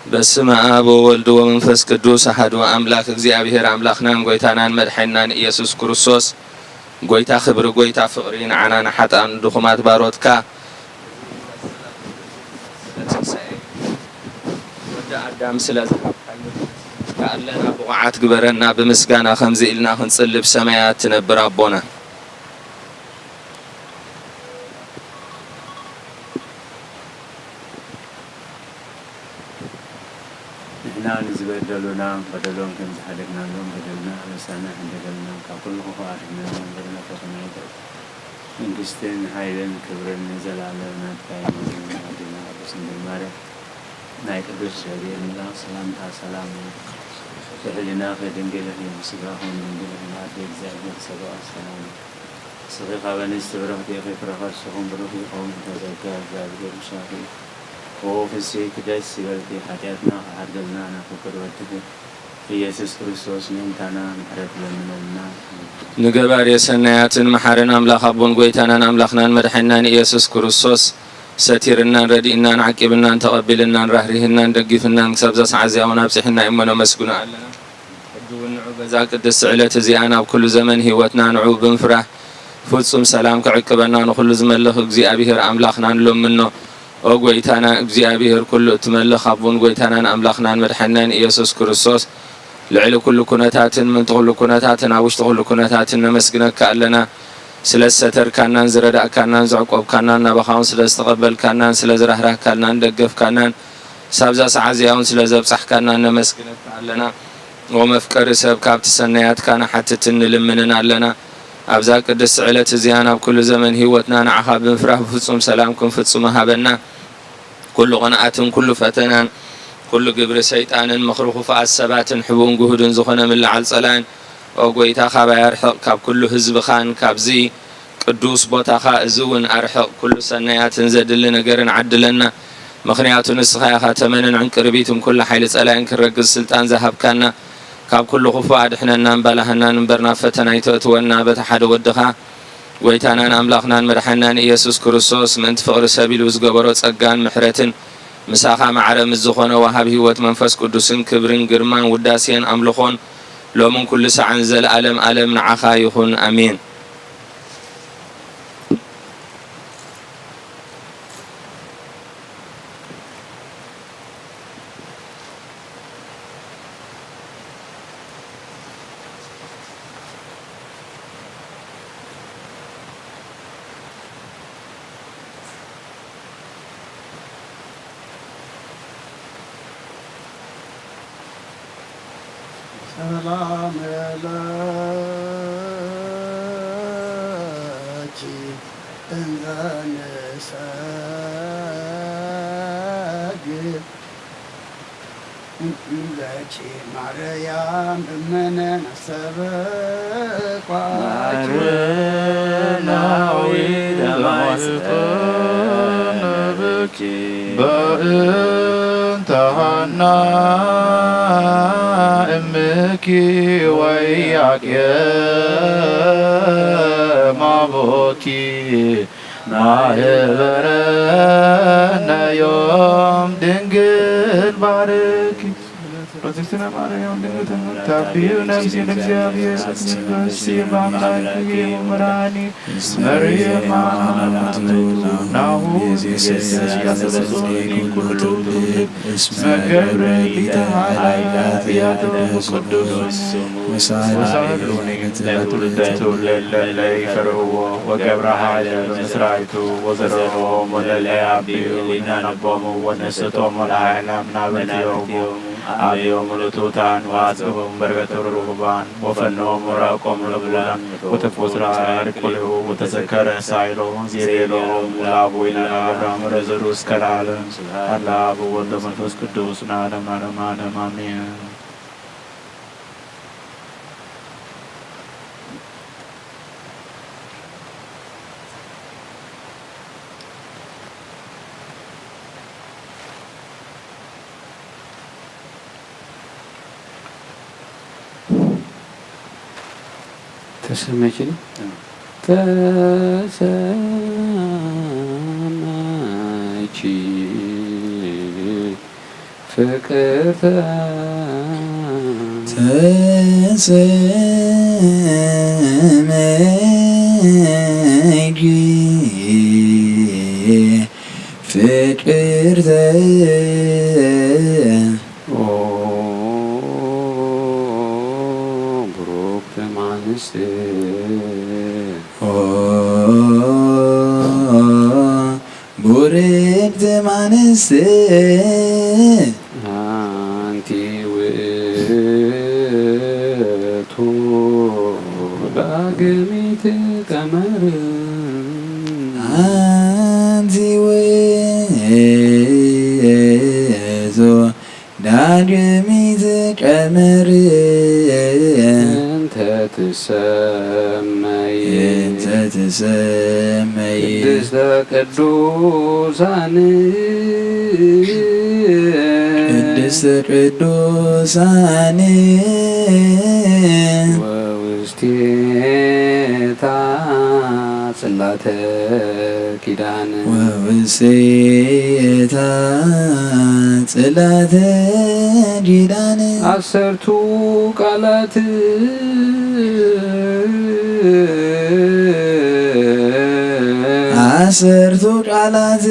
በስመ አብ ወወልድ ወመንፈስ ቅዱስ አሐዱ አምላክ። እግዚኣብሔር አምላኽናን ጎይታናን መድሐኒናን ኢየሱስ ክርስቶስ፣ ጎይታ ክብሪ፣ ጎይታ ፍቕሪ፣ ንዓና ንሓጥኣን ድኹማት ባሮትካ ስለ ትንሳኤ ወዲ ኣዳም ስለ ዝሃብካኒ ኣለና፣ ብቑዓት ግበረና። ብምስጋና ከምዚ ኢልና ክንጽሊ፣ ብሰማያት ትነብር ኣቦና። ንሕና ንዝበደሉና በደሎም ከም ዝሓደግናሎም፣ በደልና ኣበሳና ሕደገልና፣ ካብ ኩሉ ክፉእ ኣድሕነና፣ እምበር ናብ ፈተና ኣይተእቱ። መንግስትን ሓይልን ክብርን ንዘለኣለም ናትካ እዩ። ኣዴና ቅድስት ድንግል ማርያም፣ ናይ ቅዱስ ገብርኤል መልኣኽ ሰላምታ ሰላም እዩ። ብሕሊናኺ ድንግል ኢኺ፣ ብስጋኺ እውን ድንግል ኢኺ፣ ኣደ እግዚኣብሔር ጸባኦት ሰላም እዩ። ንስኺ ካብ ኣንስቲ ብርኽቲ ኢኺ፣ ፍረ ከርስኺ እውን ብሩኽ እዩ። ኦም እተጸጋ እግዚኣብሔር ምሳኺ እዩ። ኦ ፍስሕቲ ደስ ይበልኪ፣ ሓጢኣትና ክሓርገልና ናብ ፍቁር ወድኺ ኢየሱስ ክርስቶስ ምእንታና ምሕረት ለምነልና። ንገባሬ ሰናያትን መሓርን ኣምላኽ ኣቦን ጎይታናን ኣምላኽናን መድሓኒናን ኢየሱስ ክርስቶስ ሰቲርናን ረዲእናን ዓቂብናን ተቐቢልናን ራህሪህናን ደጊፍናን ክሳብ እዛ ሰዓት እዚኣ እውን ኣብጺሕና እሞ ነመስግኖ ኣለና። ሕጂ እውን ንዑ በዛ ቅድስቲ ዕለት እዚኣ ናብ ኩሉ ዘመን ህይወትና ንዑ ብምፍራህ ፍጹም ሰላም ክዕቅበና ንኹሉ ዝመልኽ እግዚኣብሔር ኣምላኽና ንለምኖ። ኦ ጎይታና እግዚኣብሔር ኩሉ እትመልኽ ኣቦን ጎይታናን ኣምላኽናን መድሓኒናን ኢየሱስ ክርስቶስ፣ ልዕሊ ኩሉ ኩነታትን ምእንቲ ኩሉ ኩነታትን ኣብ ውሽጢ ኩሉ ኩነታትን ነመስግነካ ኣለና። ስለ ዝሰተርካናን ዝረዳእካናን ዘዕቆብካናን ናባኻ እውን ስለ ዝተቐበልካናን ስለ ዝራህራህካናን ደገፍካናን ሳብዛ ሰዓት እዚኣ እውን ስለ ዘብጻሕካናን ነመስግነካ ኣለና። ኦ መፍቀሪ ሰብ፣ ካብቲ ሰናያትካ ንሓትትን ንልምንን ኣለና። ኣብዛ ቅድስቲ ዕለት እዚኣ ናብ ኩሉ ዘመን ህይወትና ንዓኻ ብምፍራህ ብፍጹም ሰላም ክንፍጽሞ ሃበና። ኩሉ ቅንኣትን ኩሉ ፈተናን ኩሉ ግብሪ ሰይጣንን ምኽሪ ክፉኣት ሰባትን ሕቡእን ግሁድን ዝኾነ ምልዓል ጸላእን፣ ኦ ጎይታ፣ ካባይ ኣርሕቕ፣ ካብ ኩሉ ህዝብኻን ካብዚ ቅዱስ ቦታኻ እዚ እውን ኣርሕቕ። ኩሉ ሰናያትን ዘድሊ ነገርን ዓድለና። ምኽንያቱ ንስኻ ኢኻ ተመንን ዕንቅርቢትን ኩሉ ሓይሊ ጸላእን ክረግጽ ስልጣን ዝሃብካና። ካብ ኩሉ ክፉእ ኣድሕነናን ባላህናን እምበር ናብ ፈተና ኣይተእትወና። በቲ ሓደ ወድኻ ጎይታናን ኣምላኽናን መድሓኒናን ኢየሱስ ክርስቶስ ምእንቲ ፍቕሪ ሰብ ኢሉ ዝገበሮ ጸጋን ምሕረትን ምሳኻ ማዕረ ምስ ዝኾነ ወሃብ ህይወት መንፈስ ቅዱስን ክብርን ግርማን ውዳሴን ኣምልኾን ሎምን ኩሉ ሳዕን ዘለኣለም ኣለም ንዓኻ ይኹን። ኣሜን። ሰላም ለኪ እንዘ ንሰግድ ለኪ ማርያም እምነ ነስተበቋኪ። ማርያም በእንተ ሃና እምኪ ወኢያቄም አቡኪ ማህበረነ ዮም ድንግል ባርኪ። ቅድስት ማርያም ድንግል ተመልካቢው ነፍሲ ለእግዚአብሔር መንፈስ በአምላክ መራኒ መርየም ናሁ ጊዜ ያለበሰኒ ኩሉ ትውልድ እስመ ገብረ ሊተ ኃይላት ያትሙ ቅዱስ ወሳህሉኒ ለትውልደ ትውልድ ለለ ይፈርህዎ ወገብረ ኃይለ በምስራይቱ ወዘረኦም ወለለ አቢዩ ይናነቦሙ ወነስቶም ወለኃይለ አምናብርቲዮሙ አብዮም ምሉቱታን ወአጽግቦም በረከተ ርሁባን ወፈኖም ወራቆም ለብላን ወተፎስራ ርቁልሁ ወተዘከረ ሳይሎ ዜቤሎም ለአቡነ አብርሃም ረዘሩ እስከ ለዓለም። ስብሐት ለአብ ወወልድ ወመንፈስ ቅዱስ ለዓለመ ዓለም አሜን። ተሰመች ነው። ተሰመች ፍቅርተ ተሰመች ፍቅርተ ኦ ብሩክት ማንስት ኦ ቡርክት ማንስት አንቲ ውእቱ ዳግሚት ቀመር አንቲ ውእቱ ዳግሚት ቀመር እንተ ትሰመይ እንተ ትሰመይ ቅድስተ ቅዱሳን ቅድስተ ቅዱሳን ወውስቴታ ጽላተ ኪዳን ወውስቴታ ጽላተ ኪዳን አሰርቱ ቃላት አሰርቱ ቃላት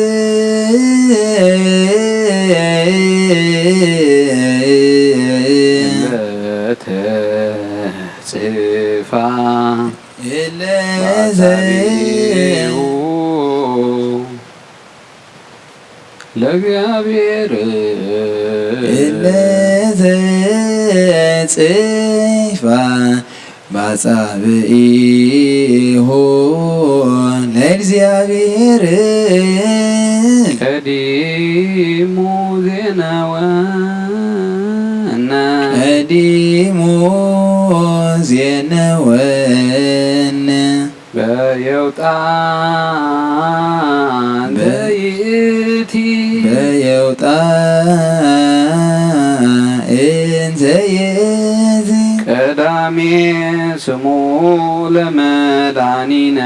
ለተጽፋ እለ ባጻብዒሁ ለእግዚአብሔር እለ ተጽፋ ባጻብዒሁ ለእግዚአብሔር ቀዲሙ ዜነወነ ቀዲሙ ዜነወነ በየውጣ እንተ ይእቲ በየውጣ እንተ ይእቲ ቀዳሜ ስሙ ለመድኃኒነ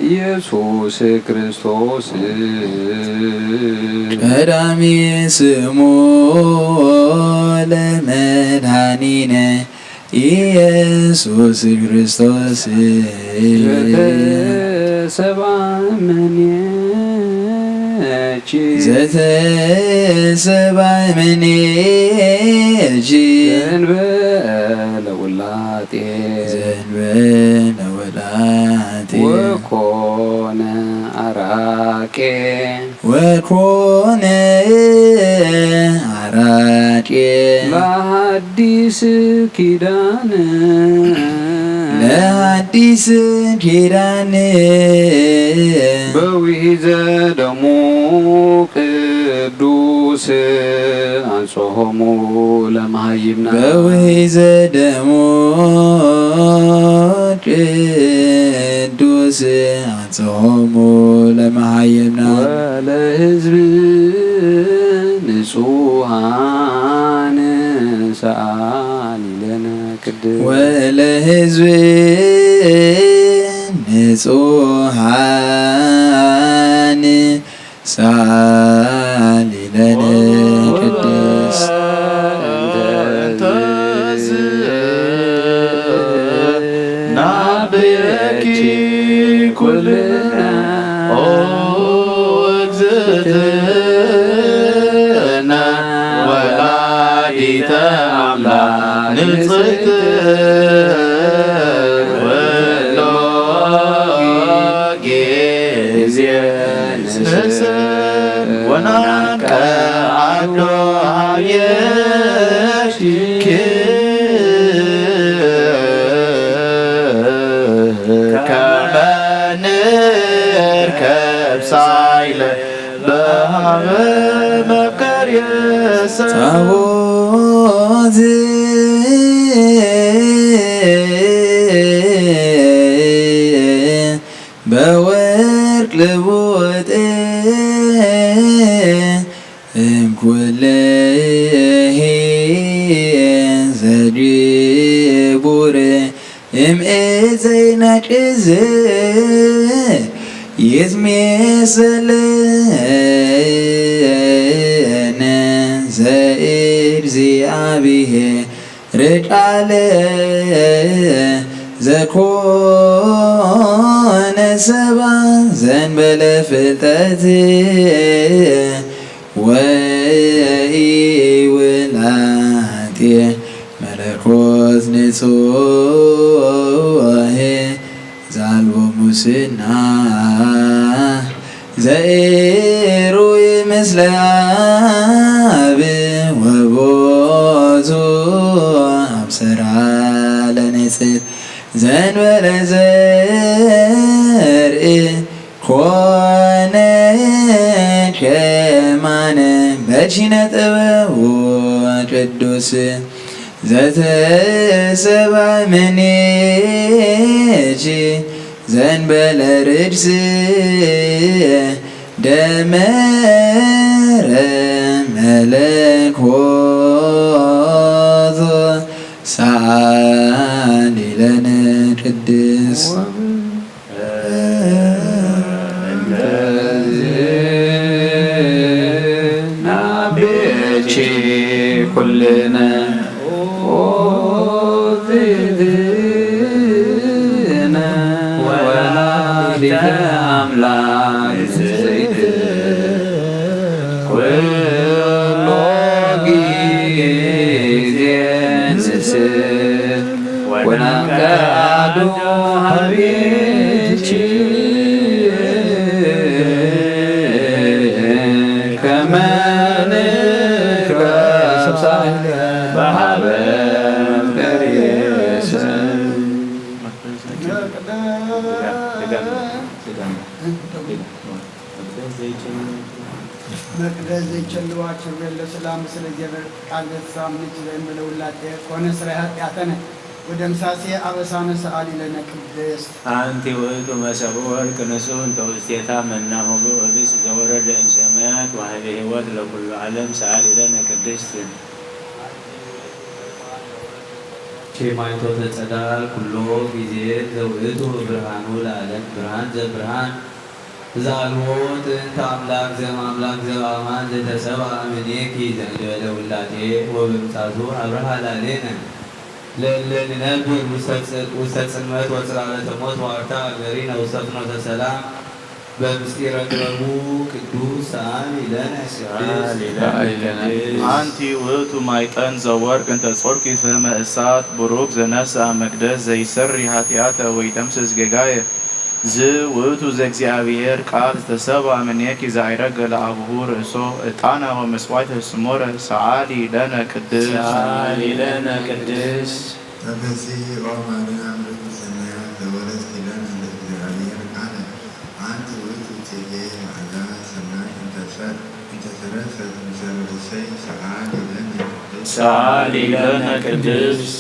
ኢየሱስ ክርስቶስ ቀዳሜ ስሙ ለመድኃኒነ ኢየሱስ ክርስቶስ ዘተሰብአ እምኔኪ ዘተሰብአ እምኔኪ ዘእንበለ ውላጤ ዘእንበለ ውላጤ ወኮነ አራቄ ወኮነ አራቄ ለሐዲስ ኪዳን ለሐዲስ ኪዳን በውሒዘ ደሙ ቅዱስ አንጽሖሙ ለመሃይምና በውሒዘ ደሙ ቅዱስ አንጽሖሙ ለመሃይምና ወለህዝብ ንጹሃን ሰአሊ ለነ ቅድስ ወለህዝብ ንጹሃን ናብየኪ ኩልና ኦ እግዝእትነ ወላዲተ ኣምላክ ንጽሕቲ ኩሎ ጊዜ ንስእን ወናንቀ ዓዶ ሃብየኪ ከመ ንርከብ ሳይለ በሃበ መፍቀር የሰብ ታቦት በወርቅ ልውጥ እምኩልሂ ዘዲቡር እምእት ዘይነቅዝ ይትሜሰለነ ዘእግዚኣብሔር ቃለ ዘኮነ ሰባ ዘንበለ ፍልጠት ወኢውላጤ መለኮት ንጹህ ዛልቦ ሙስና ዘኢሩይ ምስለ አብ ወቦቱ አብሰራ ለንጽሕት ዘንበለ ዘርኢ ኮነ ከማነ በኪነ ጥበቡ ቅዱስ ዘተሰባ ምኔኪ ዘንበለ ርድስ ደመረ መለኮት ሰአሊ ለነ ቅድስት ናቤኪ ኩልነ ወላዲተ አምላክ ንጽሕት ኩሎ ጊዜ ንስእን ወናንቀ ዓዶ ሀቤኪ ከመ ንርከብ ሳይለ በሀበ መፍቀሪ ሰብ። መቅደስ ዘይቸልዋ ኪሩቤል ለሰላም ምስለ እግዚአብሔር ቃል ዘተሳምንች ዘእንበለ ውላጤ ኮነ ስራይ ኃጢአተነ ወደምሳሴ አበሳነ ሰአሊ ለነ ቅድስት። አንቲ ውእቱ መሰብ ወርቅ ንጹሕ እንተ ውስቴታ መናሁ ብእብስ ዘወረደ እምሰማያት ወሀበ ሕይወት ለኩሉ ዓለም ሰአሊ ለነ ቅድስት። ኬማይቶተ ጸዳል ኩሎ ጊዜ ዘውእቱ ብርሃኑ ለዓለም ብርሃን ዘብርሃን ዘአልቦ ጥንተ አምላክ ዘእም አምላክ ዘበአማን ዘተሰብአ እምኔኪ ዘእንበለ ውላጤ ወበምጻቱ አብርሃ ላሌነ ለእለ ንነብር ውስተ ጽ-፣ ውስተ ጽልመት ወጽላሎተ ሞት ዋርታ አገሪነ ውስተ ፍኖተ ሰላም በምስጢረ ጥበቡ ቅዱስ ሰአሊ ለነ ቅድስት። አንቲ ውእቱ ማይጠን ዘወርቅ እንተ ጾርኪ ፈህመ እሳት ቡሩክ ዘነስአ መቅደስ ዘይሰሪ ኃጢአተ ወይደምስስ ጌጋየ። ዝ ውእቱ ዘእግዚአብሔር ቃል ዝተሰብአ እምኔኪ ዘአይረገ ለአቡሁ ርእሶ ዕጣነ ወመስዋዕተ ስሙረ ሰአሊ ለነ ቅድስት። ሰአሊ ለነ ቅድስት። ተፈሥሒ ኦ ማርያም ርግብ ሰናያት ዘወለድኪ ለነ ለእግዚአብሔር ቃለ። አንቲ ውእቱ እቴጌ መዓዛ ሰናይ እንተ ሰ-፣ እንተ ሰረጸት እምዘርእሰይ ሰአሊ ለነ ቅድስት። ሰአሊ ለነ ቅድስት።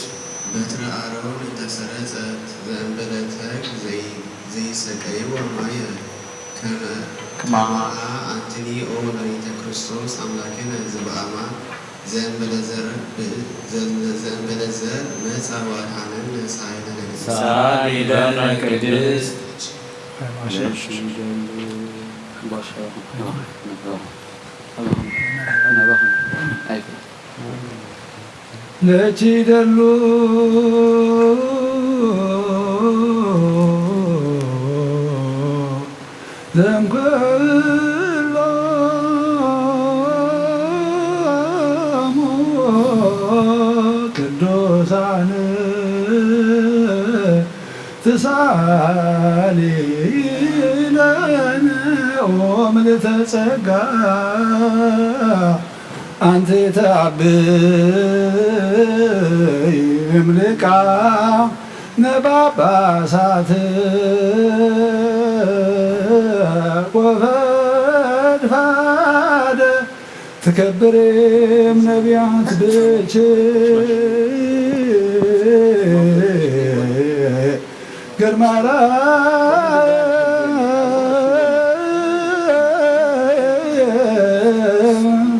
በትረ አሮን እንተ ሰረጸት ዘእንበለ ተግ ዘይ-፣ ዘይሰቀይዎ ማየ ከመ ከማሃ። ከማሃ አንትኒ ኦ ወላዲተ ክርስቶስ አምላክነ ዝበአማ ዘእንበለ ዘር ብ-፣ ዘእንበለ ዘር መጻ ወአድኃነነ ሳይለ ለነ ሰአሊ ለነ ቅድስት። ለኪ ደሉ ዘምኩሎሙ ቅዱሳን ትሳሊ ለነ ኦ ምልዕተ ጸጋ ኣንቲ ተአብይ እምልቃ ነጳጳሳት ወፈድፋደ ትከብርም ነቢያት ብች ግርማራ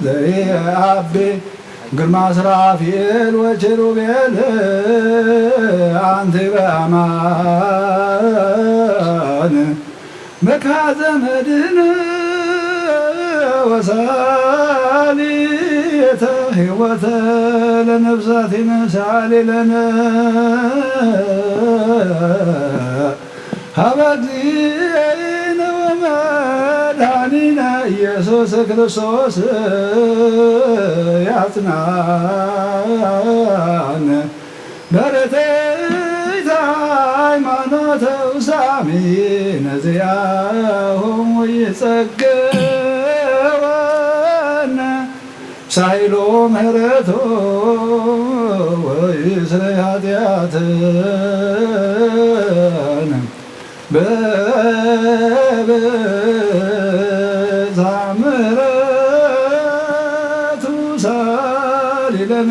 ዘይአቢ ግርማ ሱራፊኤል ወኪሩቤል አንቲ በአማን መካዘ መድን ወሳሊተ ሕይወተ ለነፍሳቲነ ሳሊ ለነ ሀበ እግዚእነ ወመድኃኒነ ኢየሱስ ክርስቶስ ያጽናን በርትዕተ ሃይማኖተ ውሳሚ ነዚያሆሙ ይጸገወነ ሳይሎ ምህረቶ ወይስረ ኃጢአትን በብዝሃ ምህረቱ ሳሊለነ።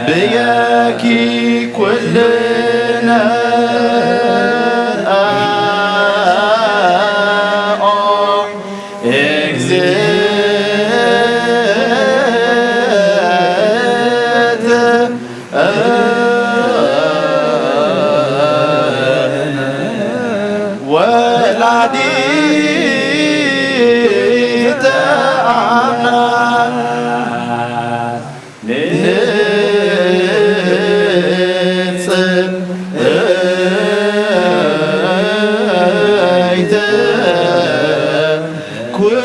ብየኪ ኩልነ ኦ እግዝእትነ ወላዲተ አምላክ ንጽሕተ ኩሎ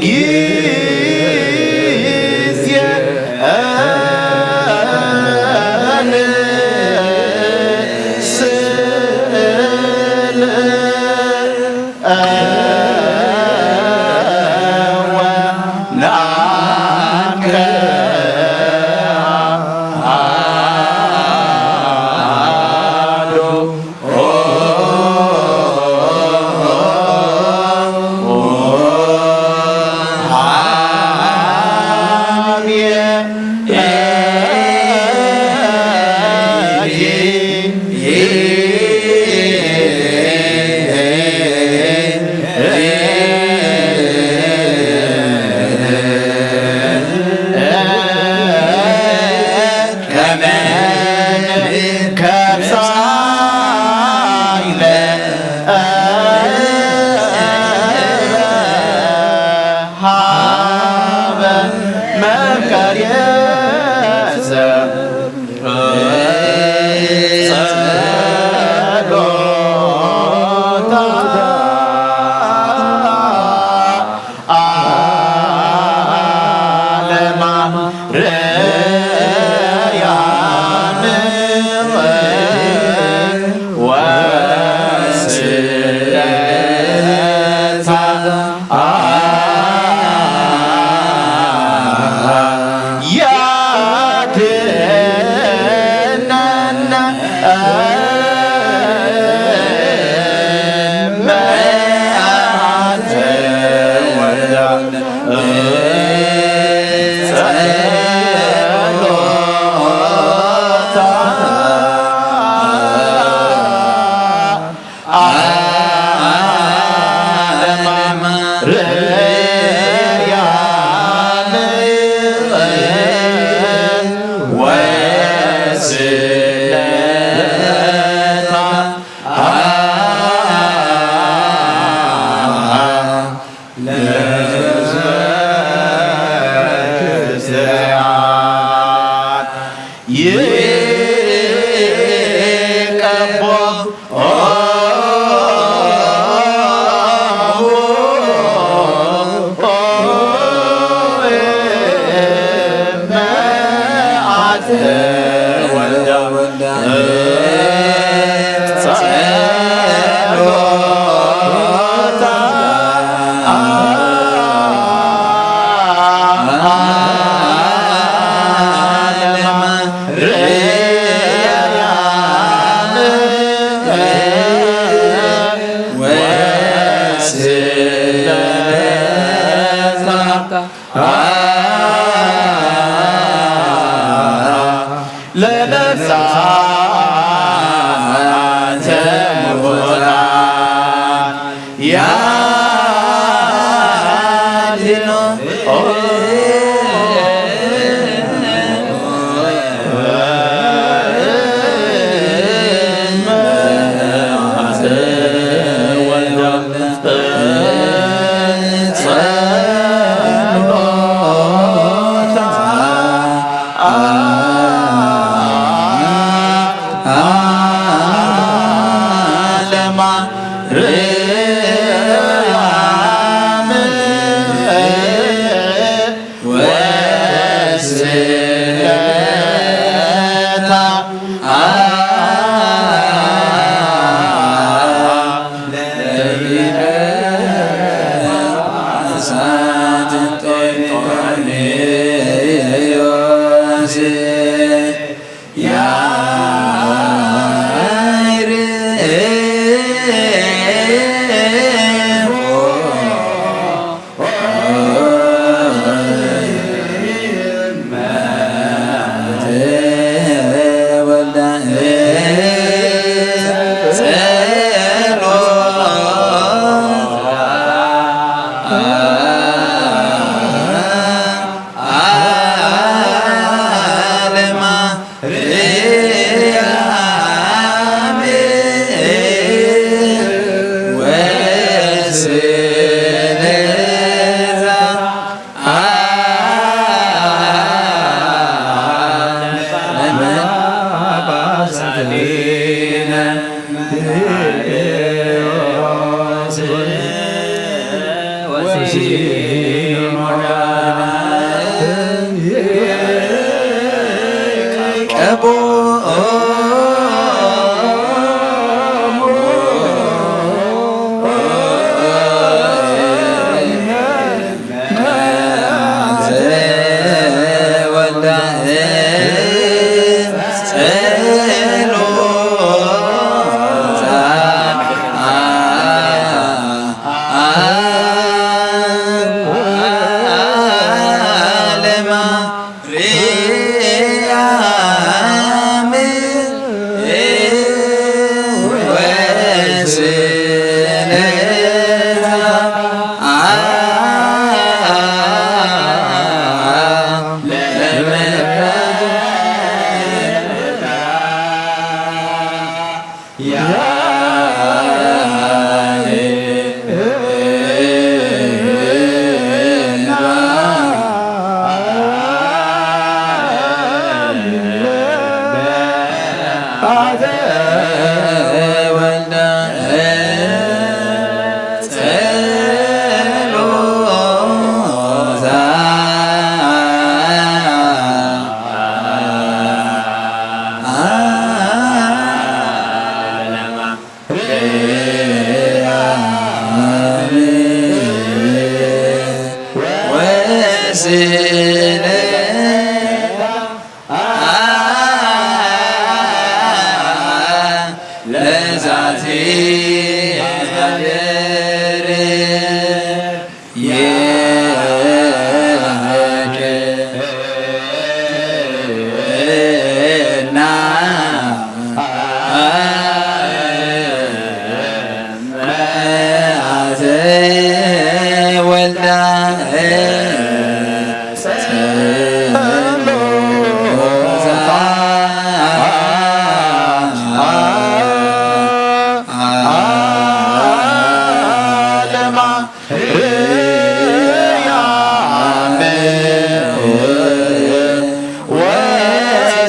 ጊዜ ስለ ይቀቦ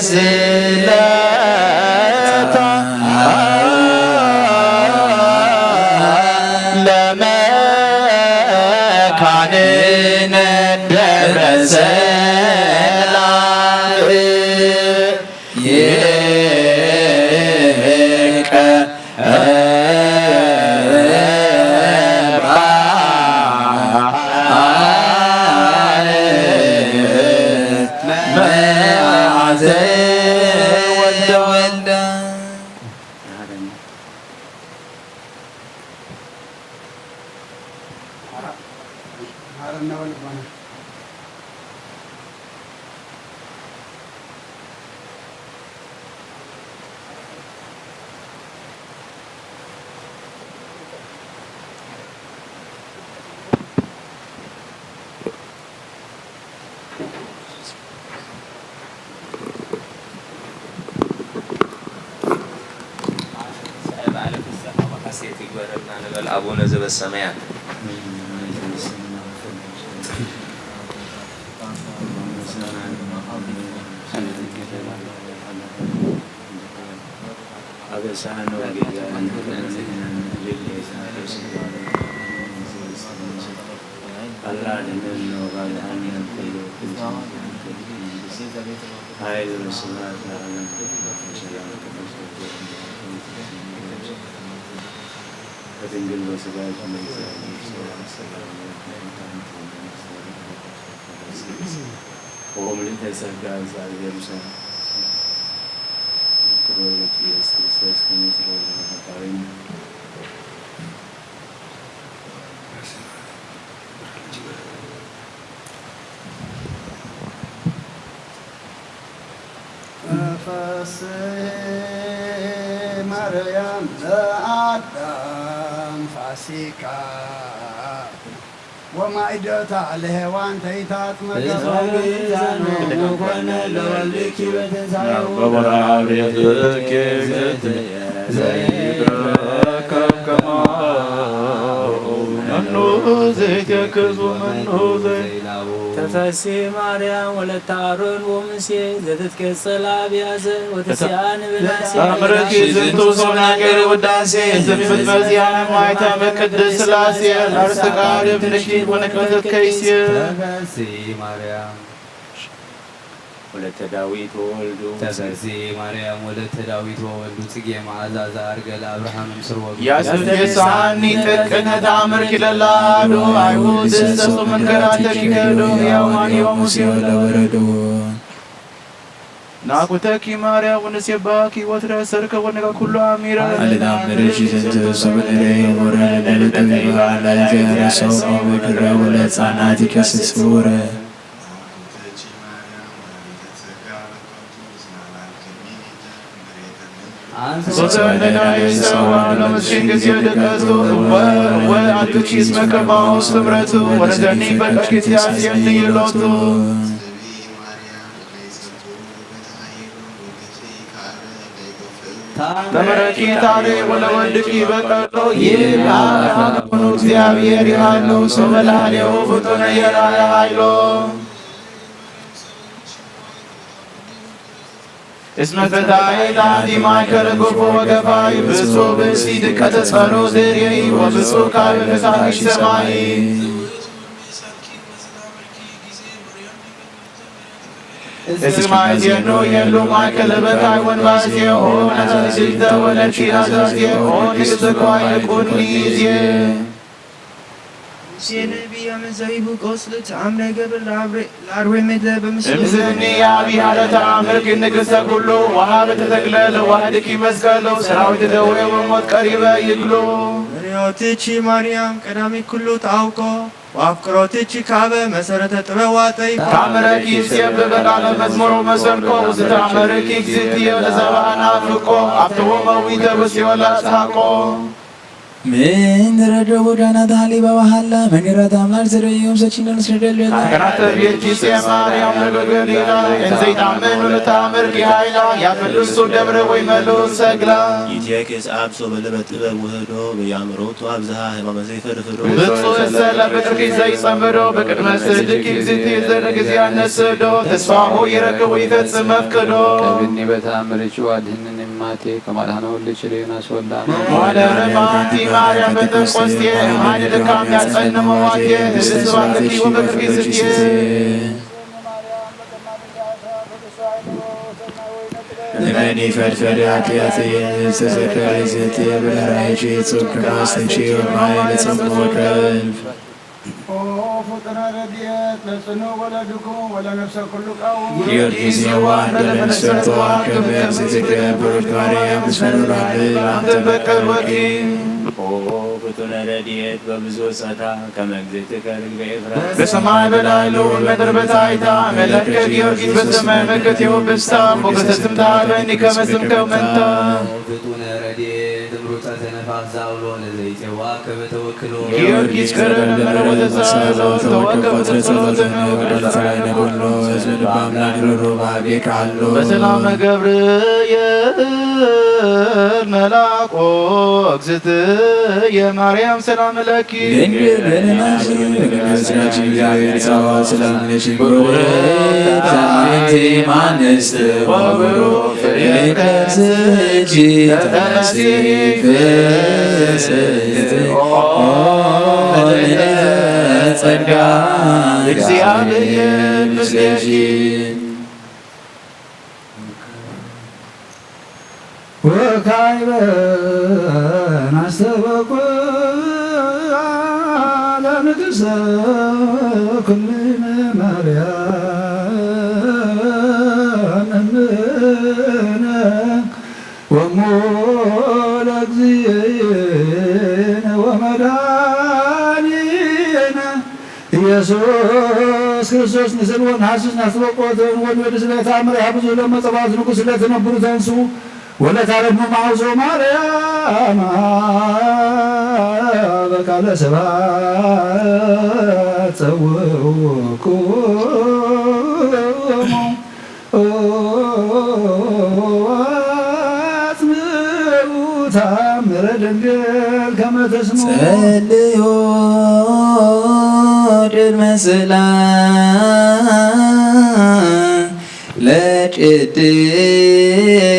ስለታ ለመካንነ ደብረ ሰላም ይቀ በዓለ ፍስሐ ወሐሴት ይግበረልና ንበል ኣቡነ ዘበሰማያት። ፈስሒ ማርያም ለኣዳም ፋሲካ ወማይደታ ለሔዋን ተይታት መገበ በወርሃ ብሬትኪ እግዝእትየ ዘይትረከብ ከማሁ መኑ ዘይትየክዝ ወመኑ ዘይ ተፈሲ ማርያም ወለተ ኣሮን ወሙሴ ዘትትቀጸል ኣብያዘ ወተሲኣን ብናሴ ኣምረኪ ዝንቱ ሶናገር ውዳሴ ዘፍት መዚያነ ማይታ መቅድስ ስላሴ ላርስ ቃል ብንሽቲ ወነቅፈት ከይሴ ተፈሲ ማርያም ወለተ ዳዊት ወወልዱ ተፈሲ ማርያም ወለተ ዳዊት ወወልዱ ጽጌ መዓዛ ዘኣርገ ለኣብርሃም ምስርወ ያስተሳኒ ጥቅነ ተኣምር ኪለላዶ አይሁድ ሰሱ መንከራተ ኪከዶ ያዋን ዮሙስ ወለወረዶ ናኩተኪ ማርያም ወንሴባኪ ወትረ ሰርክ ወነጋ ኩሉ ኣሚረ ለዳምርሽ ዘንተ ሰበለደ ወረ ለልጠቢባ ለዘረሰው ምድረ ወለጻናት ይከስስ ውረ ጊዜ ድቀቱ ወ ወ አቱኪስ መከማው ስምረቱ ወረዘኒ ፈቀኪ ሲያስየኒ ይሎቱ ተመረኪ ታሬ ወለወልድኪ በቀሎ ይልሃኑ እግዚአብሔር ይሃሉ ሶበላሌው ፍጡነ የራለ ሃይሎ እስመ ፈታሒ ለአንቲ ማእከለ ጎፎ ወገፋይ ብእሱ ብእሲ ድቀተ ጸሎ ዘርየይ ወብእሱ ካብ ፍሳሽ ሰማይ እስማ እዜኑ የሉ ማእከለ በታይ ወንባዜ ኦ ናዛዝግተ ወለኪ ናዛዜ ኦ ንግስተ ኳ የቁኒ ዜ ሙሴ ነቢይ አመዛይቡ ቆስል ተአምረ ገብር ለአርዌ ምድረ በምስሉ እምዝኒ አብይ ሀለ ተአምር ግን ንግስተ ኩሉ ወሃብ ተተክለ ለዋህድኪ መስቀሉ ሰራዊት ደዌ ወሞት ቀሪበ ይግሉ ርዮትቺ ማርያም ቀዳሚ ኩሉ ተአውቆ ወአፍቅሮትቺ ካበ መሰረተ ጥበብ ዋጠይ ታምረኪ ሲየብ በቃለ መዝሙሩ መሰልኮ ዝተአምረኪ ግዝእትየ ለዘባህና ፍቆ ኣብተዎ መዊተ በሲወላ ጸሃቆ ምን ረዶ ጎዳና ታህሊባ ወሃላ መኒራት ኣምላክ ዘርእዮም ሰቺነን ስደል ካህናተ ቤት ኪስየ ማርያም ነገገሊላ እንዘይታመኑ ንታምር ዲሃይላ ያፍልሱ ደብረ ወይ መሉ ሰግላ። ኢትየክስ ኣብ ሶበ ልበ ጥበብ ውህዶ በያምሮቱ ኣብዝሃ ህማመ ዘይፈርፍዶ። ብፁዕ እሰለ ብጥርፊ ዘይጸምዶ ብቅድመ ስእልኪ ግዝእቲ ዘነ ግዜ ኣነስዶ ተስፋሁ ይረክቡ ይፈጽም መፍቅዶ። ቀብኒ በተኣምርቹ ኣድህንኒ ማቴ ከማድሃነ ወልድ ችሬና ሶላ። ወደ ረፋንቲ ማርያም በጠንቆስቴ እምሃኒ ልካም ያጸንመዋቴ ንስስባትኪ ወበትርጊ ዝትየ። ንመኒ ፈድፈድ ኣትያትየ ዝተዘከረ ዝትየ ብለራይቺ ጽብቅ ማስተንቺ ማይ ለጸምወቀል። ኦ ፍጡነ ረድኤት ለጽኑ ወለድኩም ወለነፍሰ ኩሉ ቀውም። ጊዮርጊስ የዋህ ለመንሰርቶ አከበ ዝትገብር ማርያም ምስለ ወላዲተ አምላክ ትበቀል ወኪ። ኦ ፍጡነ ረድኤት በብዙ ጸታ ከመ እግዝእትከ ርግበ ኤፍራታ። በሰማይ በላዕሉ ምድር በታሕታ መለከ ጊዮርጊስ በሰማይ መለከት የወብስታ ሞገሰ ስምታ በኒ ከመ ስምከ መንታ። ፍጡነ ረድኤት እምሩጸተ ነፋስ ዛውሎ ለዘይጼዋ ከበ ተወክሎ። ጊዮርጊስ ቀረበ መረቦተ ጸሎት ተወከፈ ጸሎተ ነግረተ ሰራይ ነቦሎ ህዝብ ልባ አምላክ ርሩ ባቤ ካሎ። በሰላመ ገብርኤል መልአኮ እግዝእትየ ማርያም ሰላም ለኪ። ድንግል በድናኪ በድንግል ስጋኪ እግዚአብሔር ጸባኦት ሰላም ለኪ። ብሩክት አንቲ እምአንስት ወብሩክ ፍሬ ከርሥኪ ተፈሥሒ ፍስሕት ኦ ምልዕተ ጸጋ እግዚአብሔር ምስሌኪ። ወካዕበ ናስተበኩ ለንግሥተ ኩልነ ማርያም እምነ ወእሙ ለእግዚእነ ወመድኃኒነ ኢየሱስ ክርስቶስ ንስል ወንሐስስ ናስተበቆትን ወንወድስ ለታምር ያብዙ ለመጸባት ንጉሥ ለትነብሩ ተንሱ ወለታረሙ ማውሶ ማርያም በቃለ ስብሐት ጸውዕኩሙ። ወአጽምዑ ተአምረ ድንግል ከመ ተስምዑ። ጸልዩ ቅድመ ስእላ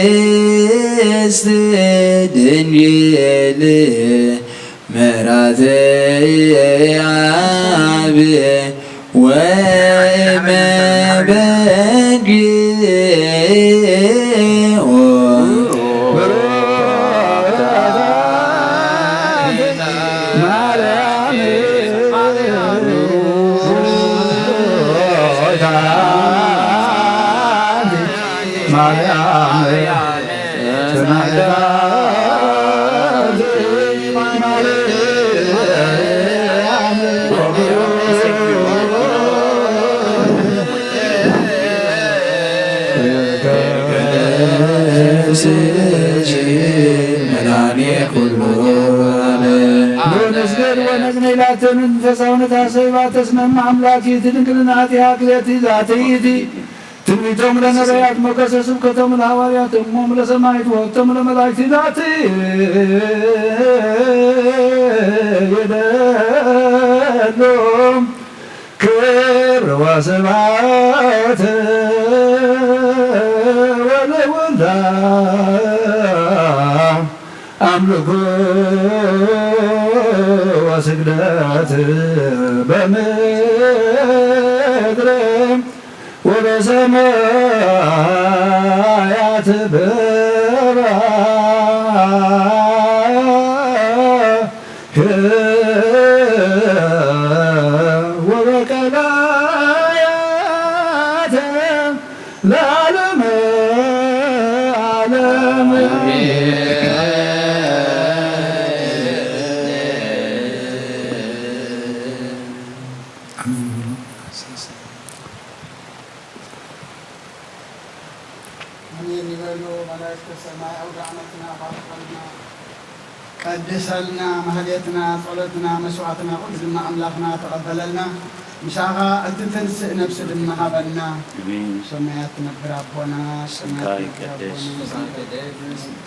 ለቅድስት ድንግል ምራተ አብ ወእመ በግ ማርያም ንስገድ ወነግነ ኢላተንን ፈሳውነት አሰይባ ተስመም አምላኪ ትድንግልና አቲሃ ክሌቲ ዛቲ ይእቲ። ትንቢቶም ለነቢያት ሞገሰ ስብከቶም ለሐዋርያት እሞም ለሰማዕት ወህቶም ለመላእክት ዛቲ ይደሉ ክብር ወስብሐት ወለወልዳ አምልኮ ወስግደት በምድር ወበሰማያት በባህር ወበቀላያት ለዓለመ ዓለም። አሜን። አሜን ይበሉ መላእክተ ሰማይ። አውደ ዓመትና ባርኮልና። ቀድሰልና፣ ማህሌትና፣ ጸሎትና፣ መስዋዕትና ኩሉ ድማ ኣምላኽና ተቐበለልና። ምሳኻ እትትንስእ ነብሲ ድማ ሃበና። ኣሜን። ሰማያት ትነብር ኣቦና፣ ስምካ ሰማያት ትነብር ይቀደስ። ኣቦና።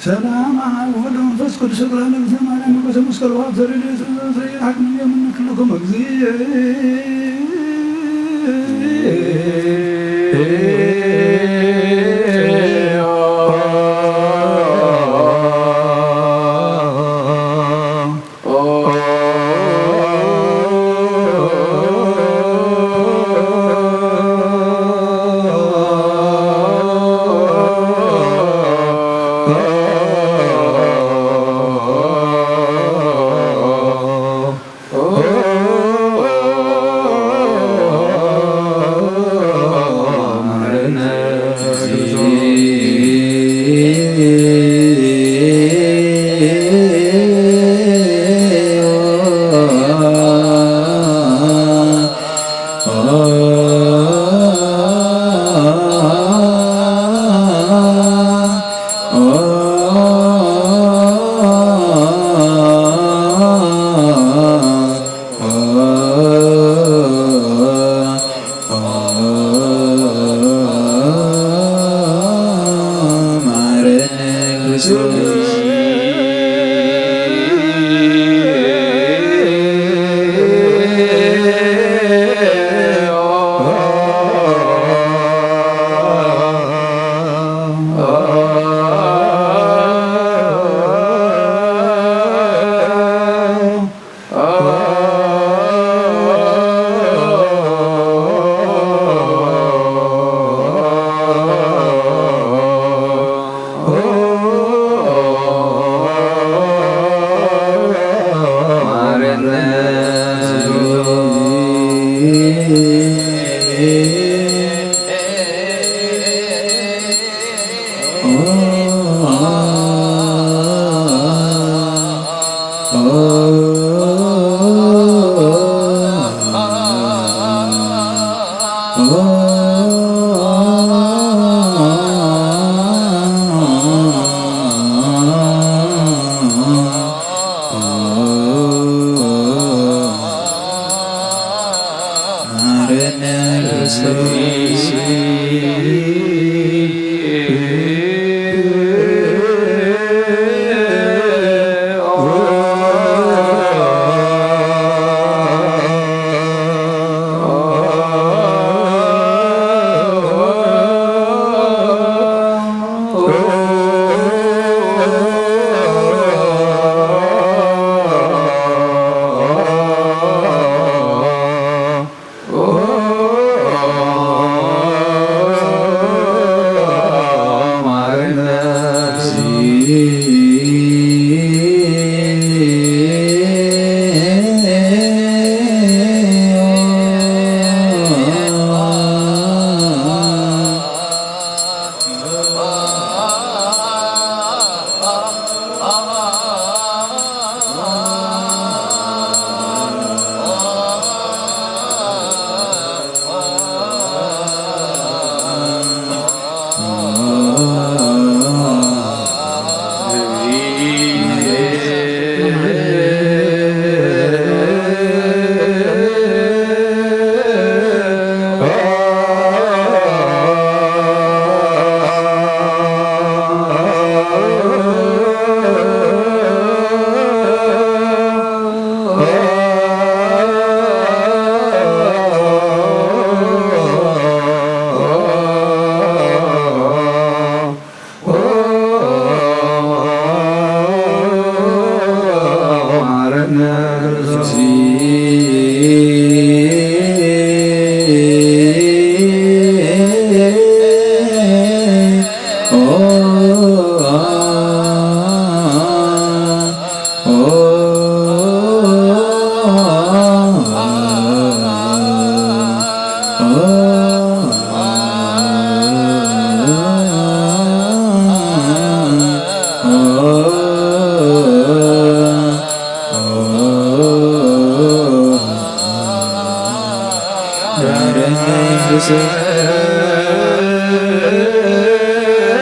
ሰላም ኣብ ወወልድ ወመንፈስ ቅዱስ እግራ ለብሰ ማርያም ንጉሰ መስቀል ወአብ ዘርእ ለየሱስ ዘይሓቅ ንየምን ኩልኩም እግዚእ።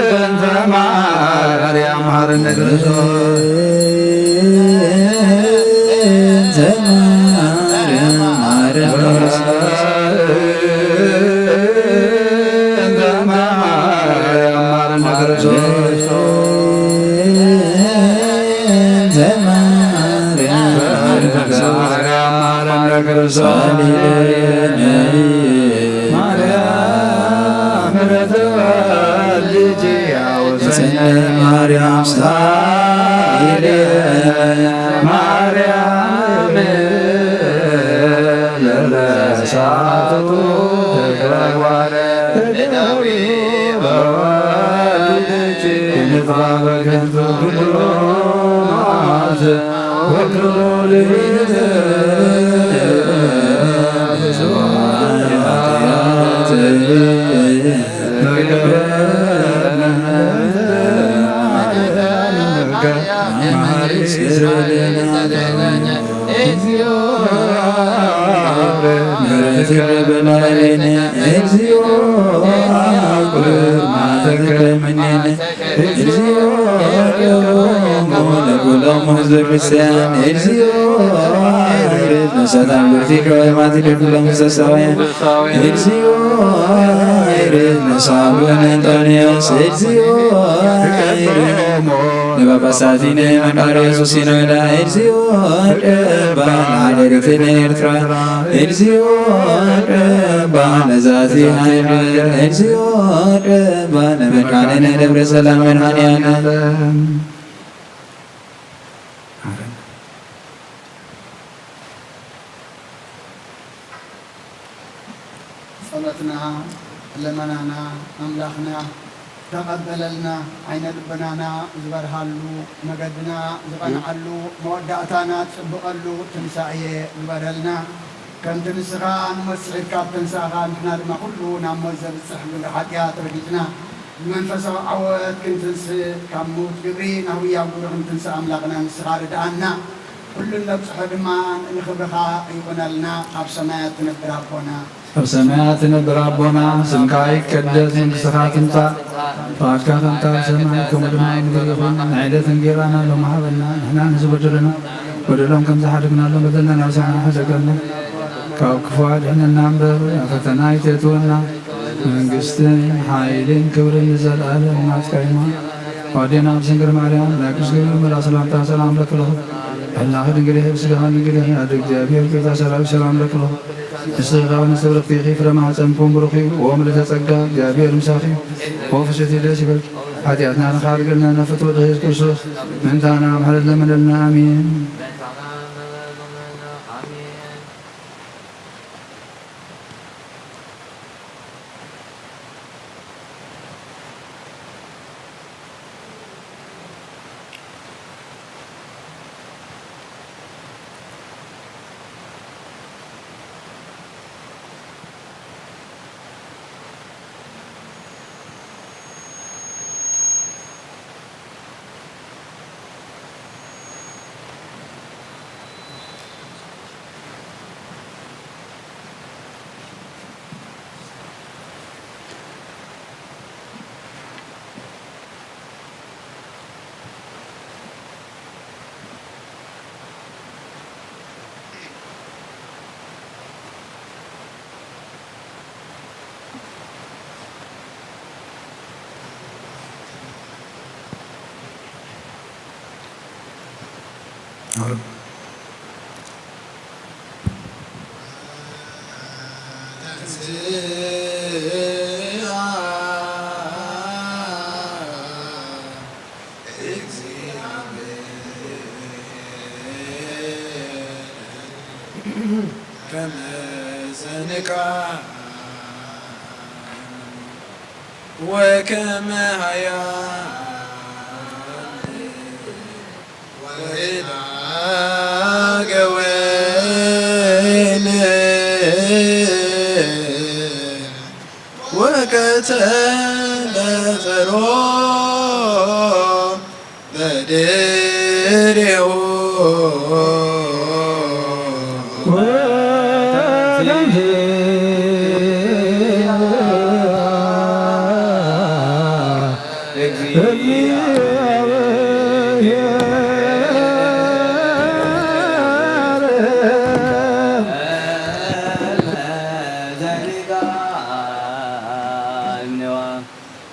በእንተ ማርያም መሐረነ ክርስቶስ። ማርያም ማረነ ክርስቶስ ማርያም ተወልጅ ያውፀነ ማርያም ስታይል ማርያም ለለሳቱ ተግባረ እግዚኦ ምሕረትከ በላዕሌነ፣ እግዚኦ ቁርብ መዓተከ ምኔነ፣ እግዚኦ ለኩሎሙ ህዝበ ክርስቲያን፣ እግዚኦ ይርድ ነፍሳት ብርቲከ ወማቲከ ኩሎም ዘሳውያን፣ እግዚኦ ይርድ ነፍሳት ኣቡነ እንጦንዮስ፣ እግዚኦ ይርድ ንጳጳሳቲነ መቃርዮስ ወሲኖዳ፣ እግዚኦ ቅባ ንሃገርትነ ኤርትራ፣ እግዚኦ ቅባ ነዛቲ ሃገር፣ እግዚኦ ቅባ ንመድኃኔነ ደብረ ሰላም መድኃኔዓለም። ጸሎትና ለመናና ኣምላኽና ተቐበለልና፣ ዓይነ ልቦናና ዝበርሃሉ፣ መገድና ዝቐንዓሉ፣ መወዳእታና ጽብቐሉ ትንሳኤ ግበረልና። ከምቲ ንስኻ ንሞት ስዒርካ ኣብ ተንሳእኻ፣ ንሕና ድማ ኩሉ ናብ ሞት ዘብጽሕ ግብሪ ሓጢኣት ረጊጽና፣ ብመንፈሳዊ ዓወት ክንትንስእ፣ ካብ ምዉት ግብሪ ናብ ህያው ግብሪ ክንትንስእ ኣምላኽና ንስኻ ርድኣና። ኩሉ እንበጽሖ ድማ ንኽብርኻ ይኹነልና። ኣብ ሰማያት ትነብር ኣቦና። ኣብ ሰማያት ትነብር ኣቦና፣ ስምካ ይቀደስ፣ መንግስትኻ ትምጻእ፣ ፍቓድካ ከምቲ ኣብ ሰማይ ከምኡ ድማ ኣብ ምድሪ ይኹን። ንዕለት እንጌራና ሎሚ ሃበና፣ ንሕና ንዝበደሉና በደሎም ከም ዝሓደግናሎም በደልና ናብ ሰማይ ሓደገልና፣ ካብ ክፉ ኣድሕነና እምበር፣ ናብ ፈተና ኣይተእትወና፣ መንግስትን ሓይልን ክብርን ንዘለኣለም ናትካ እዩ። ኣዴና ቅድስት ድንግል ማርያም፣ ናይ ቅዱስ ገብርኤል መልኣክ ሰላምታ ሰላም ለኪ ለኹ። ሕላኺ ድንግል ኢኺ፣ ስጋኺ ድንግል ኢኺ፣ ኣደ እግዚኣብሔር፣ ቅድስተ ሰራዊት ሰላም ለኪ ለኹ። ንስኺ ካብ ኣንስቲ ብርክቲ ኢኺ፣ ፍረ ማህፀንኩም ብሩኽ እዩ። ኦ ምልዕተ ጸጋ፣ እግዚኣብሔር ምሳኺ እዩ። ኦ ፍስሕቲ ደስ ይበልኪ። ሓጢኣትና ንኻርገልና፣ ነፍት ወደ ኢየሱስ ክርስቶስ ምእንታና ምሕረት ለምነልና። ኣሜን። ወከመ ሀያል ወይናገወን ወቀተለ ፈሮ በድሬሁ።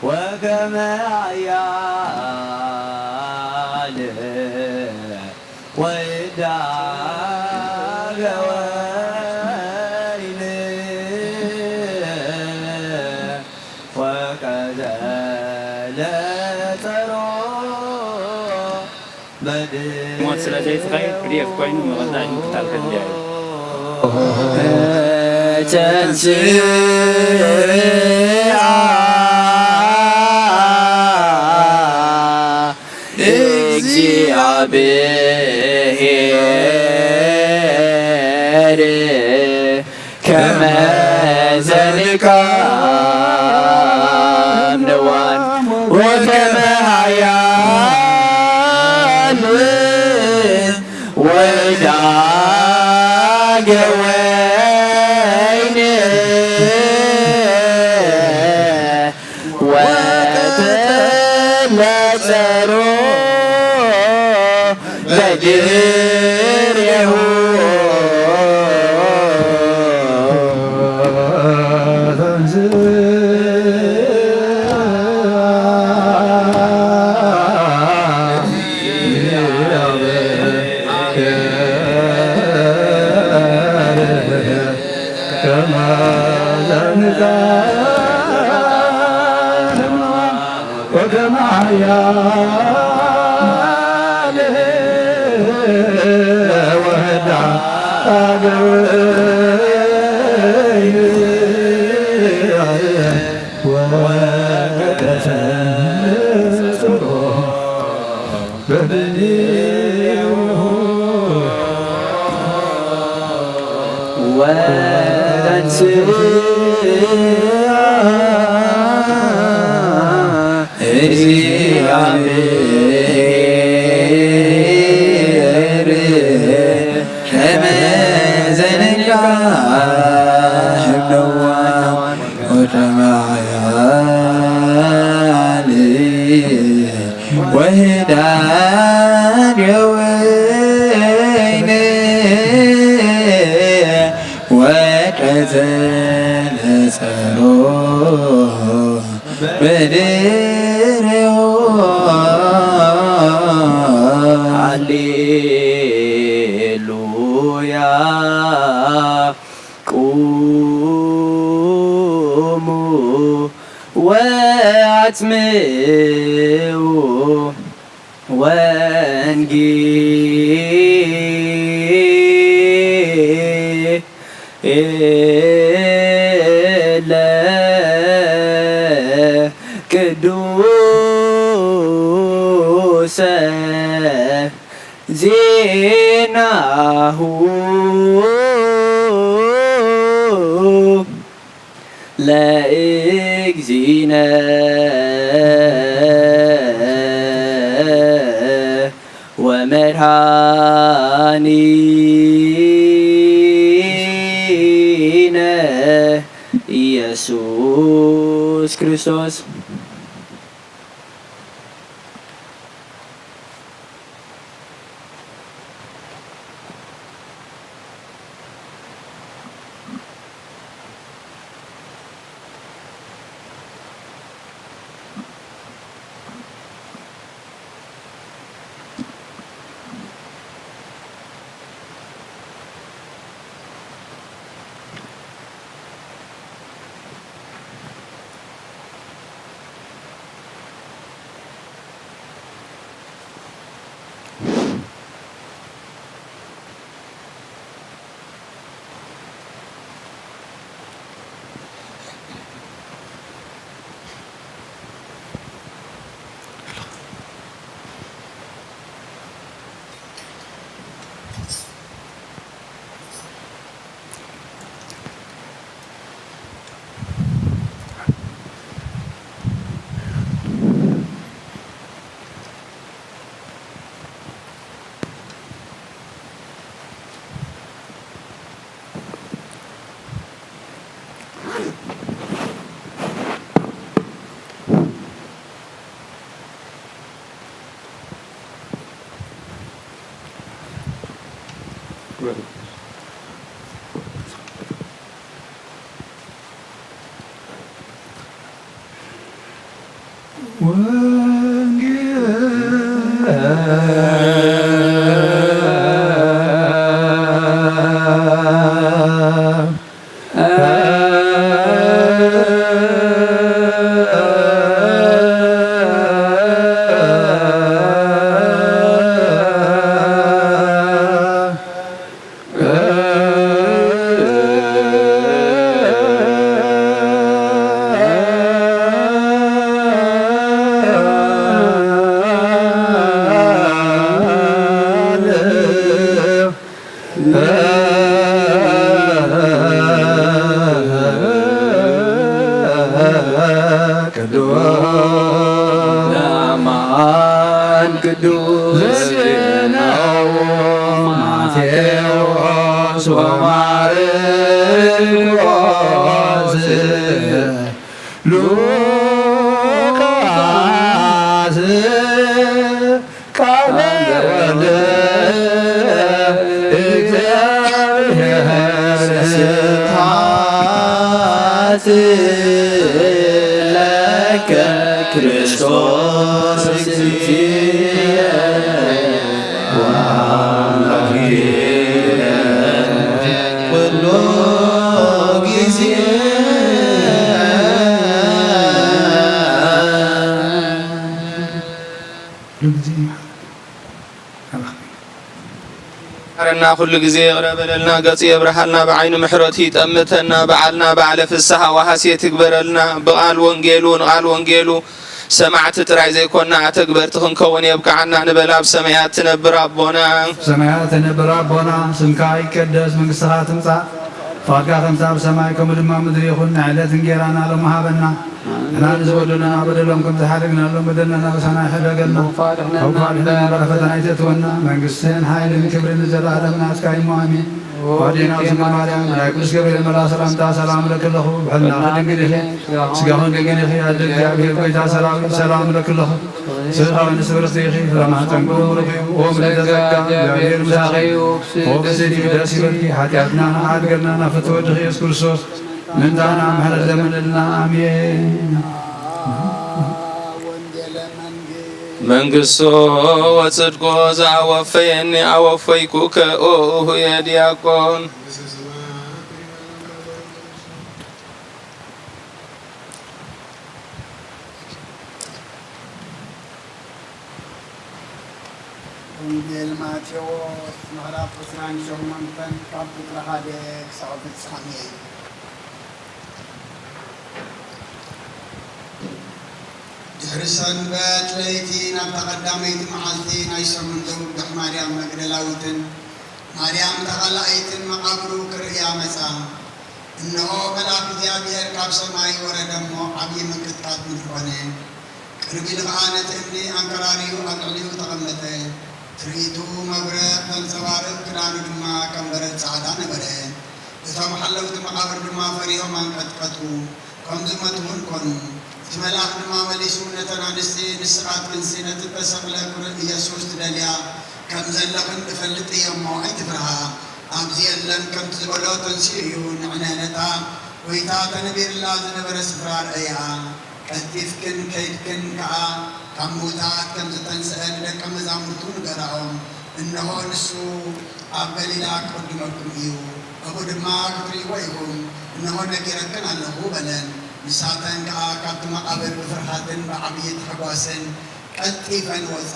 ወከመ አያ ሞት ስለ ዘይትኸይድ ፒ ዲ ኤፍ ኮይኑ ምቕጻል ምክታል ከድልያ እዩ። ተንስኣ እግዚኣብሔር ከመ ዘልካም ንዋን ወከመ ኃያል ወዳገ ወይን ወተለጸሮ በድሬሁ። ወከመ ኃያል ወህዳገ ወይን ወተሰጥኦ በድኔሁ ወተንሥእ እግዚአብሔር ከመ ዘንቃ ህብነዋ ወተማያል ወህዳድ የወይን ወቀዘ ለጸሮ በድሬሁ። ሃሌሉያ። ቁሙ ወአጽምዑ ወንጌለ ቅዱሰ ዜናሁ ለእግዚእነ ወመድኃኒነ ኢየሱስ ክርስቶስ። ቅዱስ ዜናው ማቴዎስ ወማርቆስ ሉቃስ ቃለ ወልደ እግዚአብሔር ስብሐት ለከ ክርስቶስ እግዚእየ ወአምላክየ ኩሉ ጊዜ። ኩሉ ጊዜ ይመሓረና፣ ኩሉ ግዜ ይቕረ በለልና፣ ገጹ የብርሃልና፣ ብዓይኑ ምሕረቱ ይጠምተና፣ በዓልና በዓለ ፍስሓ ወሃሴት ይግበረልና። ብቓል ወንጌሉ፣ ንቓል ወንጌሉ ሰማዕቲ ጥራይ ዘይኮና፣ ኣተግበርቲ ክንከውን የብቅዓና። ንበል ኣብ ሰማያት ትነብር ኣቦና። ሰማያት ትነብር ኣቦና፣ ስምካ ይቀደስ፣ መንግስትኻ ትምጻእ፣ ፍቓድካ ከምቲ ኣብ ሰማይ ከምኡ ድማ ኣብ ምድሪ ይኹን። ንዕለት እንጌራና ሎሚ ሃበና፣ ንሕና ንዝበደሉና በደሎም ከም ዝሓደግናሎም በደልና ኣበሳና ይሕደገልና፣ ካብ ክፉእ ኣድሕነና እምበር፣ ፈተና ኣይተእትወና፣ መንግስትን ሓይልን ክብርን ንዘለኣለም ናትካ እዩ፣ ኣሜን። ወዲና ዝንግል ማርያም፣ ናይ ቅዱስ ገብርኤል መልኣክ ሰላምታ ሰላም እለኪ ኣለኹ፣ ብሕልናኺ ድንግል ኢኺ፣ ስጋኺ ድንግል ኢኺ፣ ኣደ እግዚኣብሔር ጎይታ ሰራዊት ሰላም እለኪ ኣለኹ። ስጋኺ ንስብርኽቲ ኢኺ፣ ፍረ ማህፀንኪ እውን ብሩኽ እዩ። ኦ ምልዕተ ጸጋ፣ እግዚኣብሔር ምሳኺ እዩ። ኦ ብስቲ ደስ ይበልኪ፣ ሓጢኣትና ንሓድገልና ናብ ፍትወ ወድኺ ኢየሱስ ክርስቶስ ምንታና ምሕረት ለምንልና፣ ኣሜን። መንግስቶ ወጽድቆ ዘአወፈየኒ አወፈይኩከ ኡሁየ ዲያቆን። ወንጌል ማቴዎስ ምዕራፍ ዕስራን ሸሞንተን ካብ ቁጽሪ ሓደ ክሳብ ፍጻሜ። ድሕሪ ሰንበት ለይቲ ናብታ ቀዳመይቲ መዓልቲ ናይ ሰሙን ዘውግሕ ማርያም መግደላዊትን ማርያም ተቓላኣይትን መቓብሩ ክርእያ መጻ። እንሆ መልኣክ እግዚኣብሔር ካብ ሰማይ ወረደ እሞ ዓብዪ ምንቅጥቃጥ ምድሪ ኾነ። ቅርብ ኢሉ ኸዓ ነቲ እምኒ ኣንከራርዩ ኣብ ልዕሊኡ ተቐመጠ። ትርኢቱ መብረቕ ዘንጸባርቕ፣ ክዳኑ ድማ ከም በረድ ጻዕዳ ነበረ። እቶም ሓለውቲ መቓብር ድማ ፈሪሆም ኣንቀጥቀጡ፣ ከም ዝሞቱ እውን ኮኑ። እቲ መልኣኽ ድማ መሊሱ ነተን ኣንስቲ፣ ንስኻትክንሲ ነቲ እተሰቕለ ኩሩዕ ኢየሱስ ትደልያ ከም ዘለኽን እፈልጥ እየ እሞ ኣይትፍርሃ። ኣብዚ የለን፣ ከምቲ ዝበሎ ተንሲኡ እዩ። ንዕነ ነታ ጐይታ ተነቢርላ ዝነበረ ስፍራ ርእያ። ቀልጢፍክን ከይድክን ከኣ ካብ ምዉታት ከም ዝተንስአ ንደቀ መዛሙርቱ ንገራኦም። እንሆ ንሱ ኣብ ገሊላ ክቕድመኩም እዩ፣ ኣብኡ ድማ ክትርእይዎ ኢኹም። እንሆ ነጊረክን ኣለኹ በለን። ንሳተን ከኣ ካብቲ መቓብር ብፍርሃትን ብዓብዪ ታሕጓስን ቀልጢፈን ወጻ።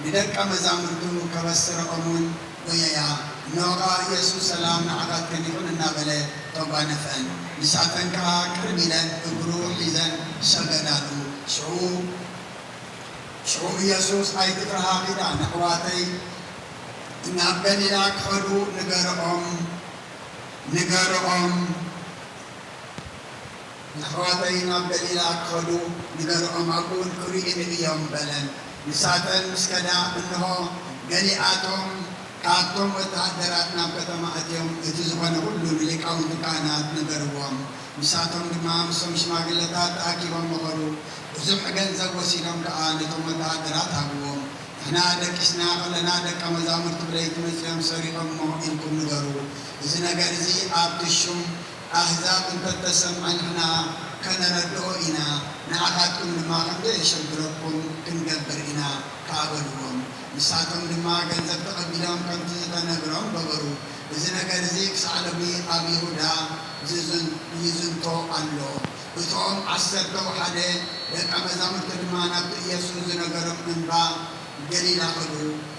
ንደቀ መዛሙርቱ ከበስረኦምን ጎየያ። እንሆ ከኣ ኢየሱስ ሰላም ንዓኻትክን ይኹን እናበለ ተጓነፈን። ንሳተን ከኣ ቅርብ ኢለን እግሩ ሒዘን ሰገዳሉ። ሽዑ ሽዑ ኢየሱስ ኣይትፍርሃ ኺድ ንኣሕዋተይ ናብ ገሊላ ክኸዱ ንገርኦም፣ ንገርኦም። ኣሕዋተይ ናብ ገሊላ ክኸዱ ንገርኦም፣ ኣብኡ እውን ክርእዩኒ እዮም በለን። ንሳተን ምስ ከዳ፣ እንሆ፣ ገሊኣቶም ካብቶም ወተሃደራት ናብ ከተማ ኣትዮም፣ እቲ ዝኾነ ኩሉ ንሊቃውንቲ ካህናት ነገርዎም። ንሳቶም ድማ ምስቶም ሽማግለታት ተኣኪቦም መኸሩ። ብዙሕ ገንዘብ ወሲዶም ከኣ ነቶም ወተሃደራት ሃብዎም። ንሕና ደቂስና ከለና ደቀ መዛሙርቲ ብለይቲ መጺኦም ሰሪቖሞ ኢልኩም ንገሩ። እዚ ነገር እዚ ኣብቲ ሹም ኣህዛብ እንተተሰምዐ ንሕና ከነረድኦ ኢና፣ ንዓኻትኩም ድማ ከም ዘየሸግረኩም ክንገብር ኢና ከኣ በልዎም። ንሳቶም ድማ ገንዘብ ተቐቢሎም ከምቲ ዝተነግሮም ገበሩ። እዚ ነገር እዚ ክሳዕ ሎሚ ኣብ ይሁዳ ዝዝን-፣ ይዝንቶ ኣሎ። እቶም ዓሰርተው ሓደ ደቀ መዛሙርቲ ድማ ናብቲ ኢየሱስ ዝነገሮም እምባ ገሊላ ኸዱ፣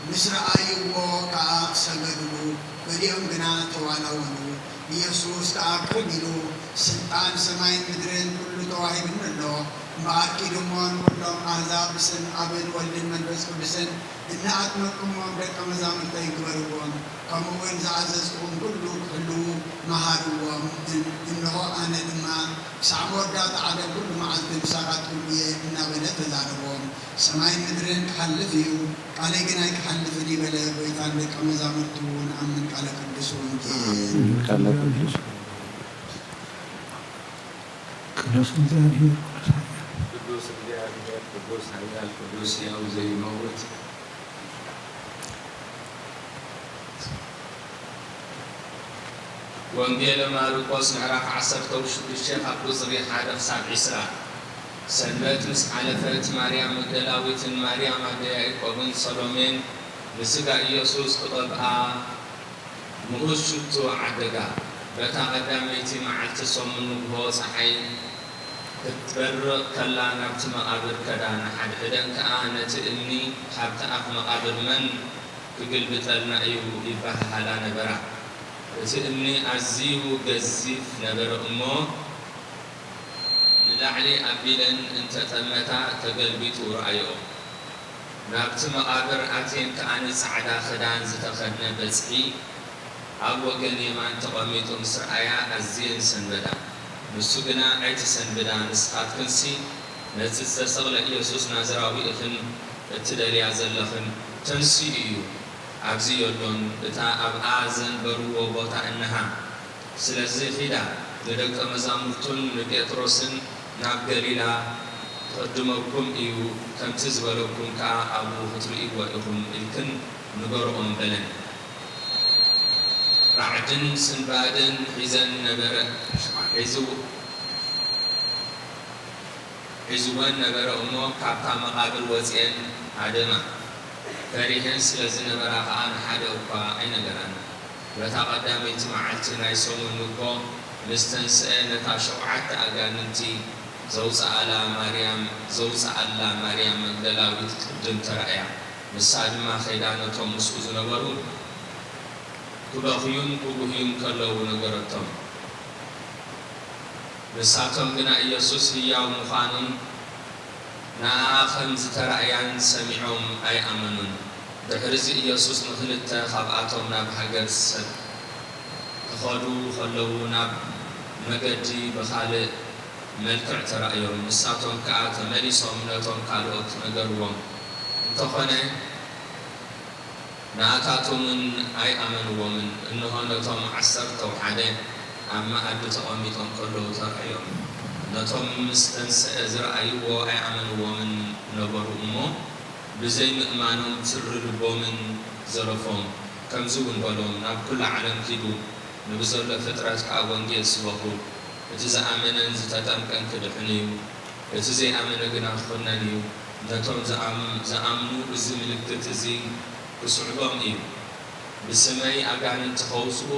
ምስ ረኣይዎ ከኣ ሰገዱሉ፣ ገሊኦም ግና ተዋናወኑ። ኢየሱስ ከኣ ቅርብ ኢሉ፣ ስልጣን ሰማይን ምድርን ኩሉ ተዋሂቡኒ ኣሎ፣ እምበኣር ኪዱ እሞ ንኹሎም ኣህዛብ ብስም ኣብን ወልድን መንፈስ ቅዱስን እናኣጥመቅኩምዎም ደቀ መዛሙርተይ ግበርዎም፣ ከምኡ እውን ዝኣዘዝኩዎም ኩሉ ክሕልዉ መሃርዎም። እን-፣ እንሆ ኣነ ድማ ክሳዕ መወዳእታ ዓለም ኩሉ መዓልቲ ምሳኻትኩም እየ እናበለ ተዛረቦም። ሰማይን ምድርን ክሓልፍ እዩ፣ ቃለይ ግን ኣይክሓልፍን እዩ በለ። ጎይታን ደቀ መዛሙርቱ እውን ኣብ ምን ቃለ ቅዱስ ወንጌል። ቃለ ቅዱስ። ቅዱስ እግዚኣብሔር ቅዱስ ኃያል። ቅዱስ እግዚኣብሔር ቅዱስ ኃያል ቅዱስ ሕያው ዘይመውት። ወንጌል ማርቆስ ምዕራፍ ዓሰርተ ሽዱሽተ ካብ ቁጽሪ ሓደ ክሳብ ዕስራ። ሰንበት ምስ ሓለፈት ማርያም መግደላዊትን ማርያም ኣደ ያዕቆብን ሰሎሜን ንስጋ ኢየሱስ ክቐብኣ ንኡስ ሽቱ ዓደጋ። በታ ቀዳመይቲ መዓልቲ ሰሙን ንግሆ ጸሓይ ክትበርቕ ከላ ናብቲ መቓብር ከዳ። ንሓድሕደን ከኣ ነቲ እምኒ፣ "ካብቲ ኣፍ መቓብር መን ክግልብጠልና እዩ?" ይበሃሃላ ነበራ። እቲ እምኒ ኣዝዩ ገዚፍ ነበረ እሞ፣ ንላዕሊ ኣቢለን እንተ ጠመታ ተገልቢጡ ረኣየኦ። ናብቲ መቓብር ኣትየን ከኣ ጻዕዳ ክዳን ዝተኸድነ በጽሒ ኣብ ወገን የማን ተቐሚጡ ምስ ረኣያ ኣዝየን ሰንበዳ። ንሱ ግና፣ "ኣይትሰንብዳ፣ ንስኻትክንሲ ነቲ ዝተሰቕለ ኢየሱስ ናዝራዊ ኢኽን እትደልያ ዘለኽን፣ ተንሲኡ እዩ፣ ኣብዚ የሎን፣ እታ ኣብኣ ዘንበርዎ ቦታ እንሃ። ስለዚ ኺዳ፣ ንደቀ መዛሙርቱን ንጴጥሮስን ናብ ገሊላ ክቕድመኩም እዩ፣ ከምቲ ዝበለኩም ከኣ ኣብኡ ክትርእይዎ ኢኹም ኢልክን ንገርኦም" በለን። ራዕድን ስንባደን ሒዘን ነበረ፣ ሒዝው-፣ ሒዝወን ነበረ እሞ፣ ካብታ መቓብር ወጺኤን ሃደማ። ፈሪሐን ስለ ዝነበራ ኸኣ ንሓደ እኳ ኣይነገራን። በታ ቀዳመይቲ መዓልቲ ናይ ሰሙን ንግሆ ምስ ተንስአ፣ ነታ ሸውዓተ ኣጋንንቲ ዘውጽኣላ ማርያም፣ ዘውጽኣላ ማርያም መግደላዊት ቅድም ተራእያ። ንሳ ድማ ከይዳ ነቶም ምስኡ ዝነበሩ ክበኽዩን ክጉህዩን ከለዉ ነገረቶም። ንሳቶም ግና ኢየሱስ ህያው ምዃኑን ንኣኣ ከም ዝተራእያን ሰሚዖም ኣይኣመኑን። ድሕርዚ ኢየሱስ ንኽልተ ካብኣቶም ናብ ሃገር ሰብ ክኸዱ ከለዉ ናብ መገዲ ብኻልእ መልክዕ ተራእዮም። ንሳቶም ከኣ ተመሊሶም ነቶም ካልኦት ነገርዎም። እንተኾነ ንኣታቶምን ኣይኣመንዎምን። እንሆ፣ ነቶም ዓሰርተው ሓደ ኣብ መኣዲ ተቐሚጦም ከለዉ ተራእዮም። ነቶም ምስ ተንስአ ዝረኣይዎ ኣይኣመንዎምን ነበሩ እሞ፣ ብዘይምእማኖም ትሪ ልቦምን ዘለፎም። ከምዚ እውን በሎም፣ ናብ ኩሉ ዓለም ኪዱ፣ ንብዘሎ ፍጥረት ከኣ ወንጌል ስበኹ። እቲ ዝኣመነን ዝተጠምቀን ክድሕን እዩ፣ እቲ ዘይኣመነ ግና ክኹነን እዩ። ነቶም ዝኣም-፣ ዝኣምኑ እዚ ምልክት እዚ ክስዕቦም እዩ። ብስመይ ኣጋንንቲ ከውጽኡ፣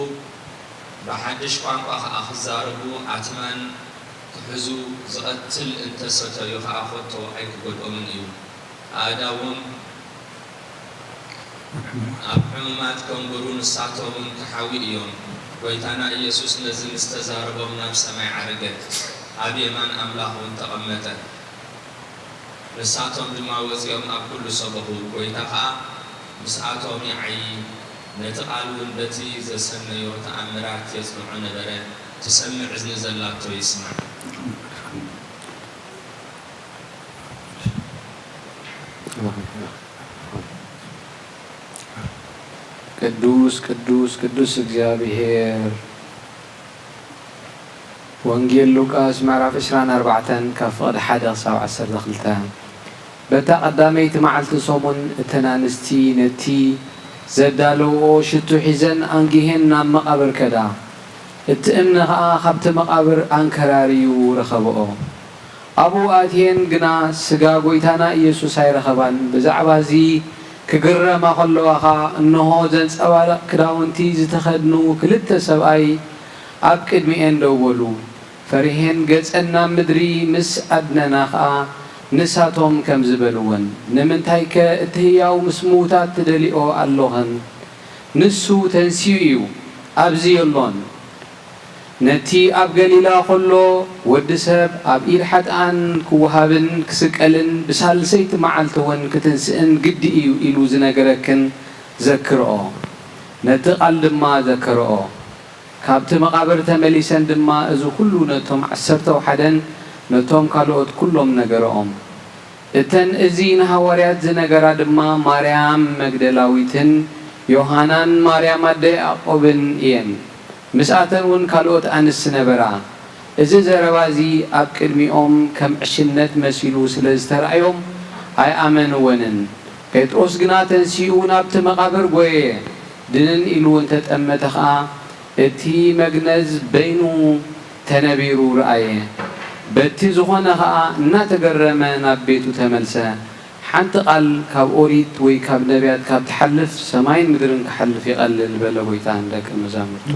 ብሓድሽ ቋንቋ ኸኣ ክዛረቡ፣ ኣትማን ክሕዙ፣ ዝቐትል እንተ ሰተዩ ኸኣ ኸቶ ኣይክጎድኦምን እዩ። ኣእዳዎም ኣብ ሕሙማት ከንብሩ፣ ንሳቶምን ክሓዊ እዮም። ጐይታና ኢየሱስ ነዚ ምስ ተዛረቦም ናብ ሰማይ ዓረገ፣ ኣብ የማን ኣምላኽ እውን ተቐመጠ። ንሳቶም ድማ ወጺኦም ኣብ ኩሉ ሰበኹ። ጐይታ ኸኣ ምስኣቶም ይዓዪ፣ ነቲ ቃል እውን በቲ ዘሰነዮ ተኣምራት የጽንዖ ነበረ። ትሰምዕ እዝኒ ዘላቶ ይስማዕ። ቅዱስ፣ ቅዱስ፣ ቅዱስ እግዚኣብሔር። ወንጌል ሉቃስ ምዕራፍ ዕስራን ኣርባዕተን ካብ ፍቕዲ ሓደ ክሳብ ዓሰርተ ክልተ። በታ ቀዳመይቲ መዓልቲ ሰሙን እተን ኣንስቲ ነቲ ዘዳለውኦ ሽቱ ሒዘን ኣንጊሄን ናብ መቓብር ከዳ። እቲ እምኒ ኸኣ ኻብቲ መቓብር ኣንከራርዩ ረኸብኦ። ኣብኡ ኣትየን ግና ስጋ ጐይታና ኢየሱስ ኣይረኸባን። ብዛዕባ እዚ ክግረማ ኸለዋ ኸኣ፣ እንሆ፣ ዘንጸባርቕ ክዳውንቲ ዝተኸድኑ ክልተ ሰብኣይ ኣብ ቅድሚኤን ደው በሉ። ፈሪሄን ገጸን ናብ ምድሪ ምስ ኣድነና ኸኣ፣ ንሳቶም ከምዚ በልወን፣ ንምንታይከ እቲ ህያው ምስ ምዉታት ትደልይኦ ኣሎኽን? ንሱ ተንሲኡ እዩ፣ ኣብዚ የሎን። ነቲ ኣብ ገሊላ ኸሎ ወዲ ሰብ ኣብ ኢድ ሓጥኣን ክወሃብን ክስቀልን ብሳልሰይቲ መዓልቲ እውን ክትንስእን ግዲ እዩ ኢሉ ዝነገረክን ዘክርኦ። ነቲ ቓል ድማ ዘከርኦ። ካብቲ መቓብር ተመሊሰን ድማ እዚ ኹሉ ነቶም ዓሰርተው ሓደን ነቶም ካልኦት ኩሎም ነገረኦም። እተን እዚ ንሃዋርያት ዝነገራ ድማ ማርያም መግደላዊትን ዮሃናን ማርያም ኣደ ያዕቆብን እየን። ምስኣተን እውን ካልኦት ኣንስቲ ነበራ። እዚ ዘረባ እዚ ኣብ ቅድሚኦም ከም ዕሽነት መሲሉ ስለ ዝተራእዮም ኣይኣመንወንን። ጴጥሮስ ግና ተንሲኡ ናብቲ መቓብር ጐየ፣ ድንን ኢሉ እንተጠመተ ኸኣ እቲ መግነዝ በይኑ ተነቢሩ ረኣየ። በቲ ዝኾነ ኸኣ እናተገረመ ናብ ቤቱ ተመልሰ። ሓንቲ ቓል ካብ ኦሪት ወይ ካብ ነቢያት ካብ ትሓልፍ ሰማይን ምድርን ክሓልፍ ይቐልል በለ ጐይታ ንደቀ መዛሙርቱ።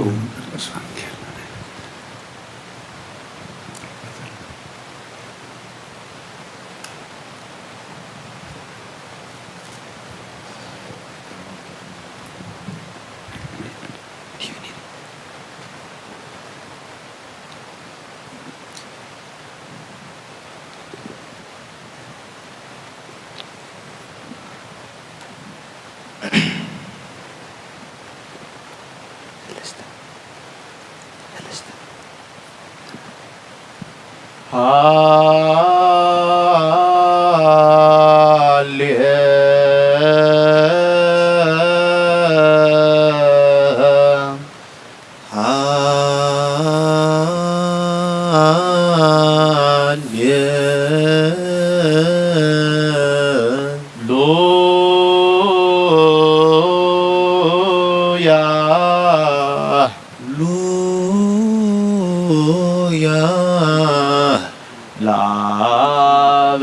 ሃሌሉያ። ሉያ ለአብ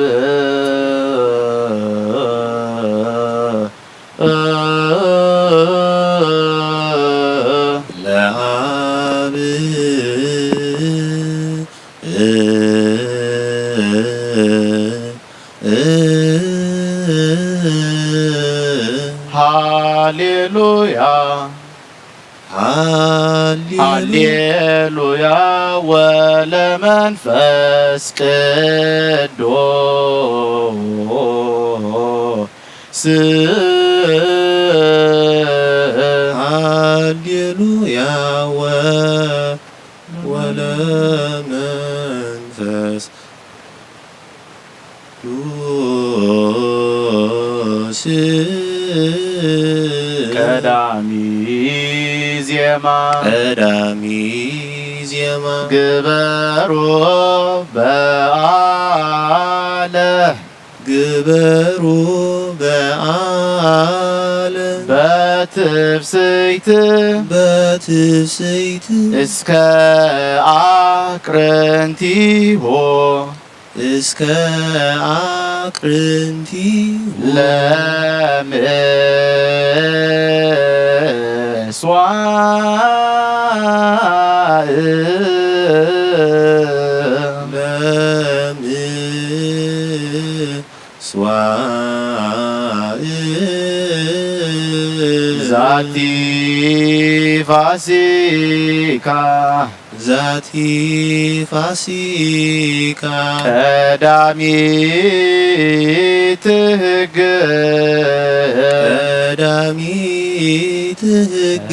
ለአብ ሃሌሉያ። ሃሌሉያ። ሃሌሉያ ወለመንፈስ ቅዱስ። ሃሌሉያ ወ-፣ ወለመንፈስ ቅዱስ። ቀዳሚ ዜማ። ቀዳሚ ዜማ። ግበሩ በዓለ። ግበሩ በዓለ። በትፍስይት። በትፍስይት። እስከ አቅርንቲሁ። እስከ አቅርንቲሁ። ለምስዋዕ። ለምስዋዕ። ዛቲ ፋሲካ። ዛቲ ፋሲካ። ቀዳሚት ሕግ። ቀዳሚት ሕግ።